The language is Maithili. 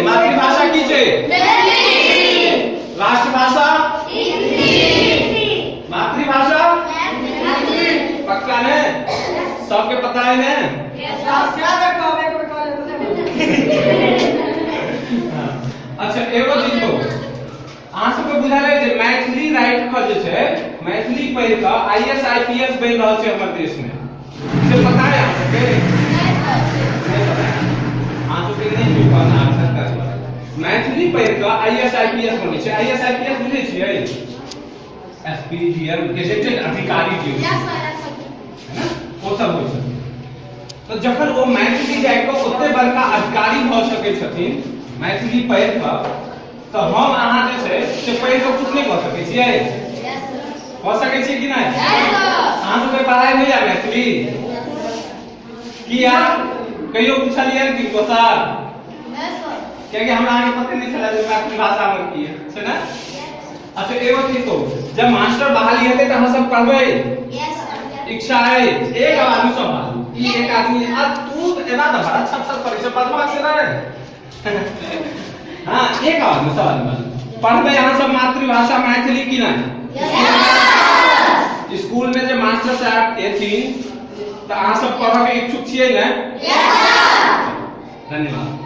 मातृभाषा की छै? राष्ट्रभाषा? मातृभाषा पक्का ने? सबके पता है ने? अच्छा, एगो चीज कहू, अहाँ सबके बुझल है जे मैथिली राइट क जे छै, मैथिली पढ़ि कऽ आईएएस आईपीएस बनि रहल छै हमर देश में, से पता है अहाँ सबके? नहीं पता है अहाँ सबके? नहि कहना सरकार द्वारा मैथिली पढ़ि कऽ आईएएस आईपीएस बनै छै। आईएएस आईपीएस बुझै छियै? एसपी, डीएम, गजेटेड अधिकारी जे होइ छै, है ना, ओ सब होइ छै। तऽ जखन ओ मैथिली जाय कऽ ओते बड़का अधिकारी भऽ सकै छथिन मैथिली पढ़ि कऽ, तऽ हम अहाँ जे छै से पढ़ि कऽ कुछ नहि कऽ सकै छियै? कऽ सकै छियै कि नहि? अहाँ सबके पढ़ाइ होइया मैथिली? किया, कहियो पुछलियै किनको सर? कियाकि हमरा अहाँके पते नहि छलै जे मैथिली भाषामे की छै ने। अच्छा, एगो चीज कहू, जब मास्टर बहाली हेतै तऽ अहाँ सब पढ़बै? इच्छा है? एक आदमी सब बाजू, ई एक आदमी आ तू एना तऽ बड़ा छप छप करै छै, बदमाश छै ने। हाँ, एक आदमी, सब आदमी बाजू, पढ़बै अहाँ सब मातृभाषा मैथिली की नहि? स्कूल में जे मास्टर साहब एथिन तऽ अहाँ सब पढ़ऽ के इच्छुक छियै ने? धन्यवाद।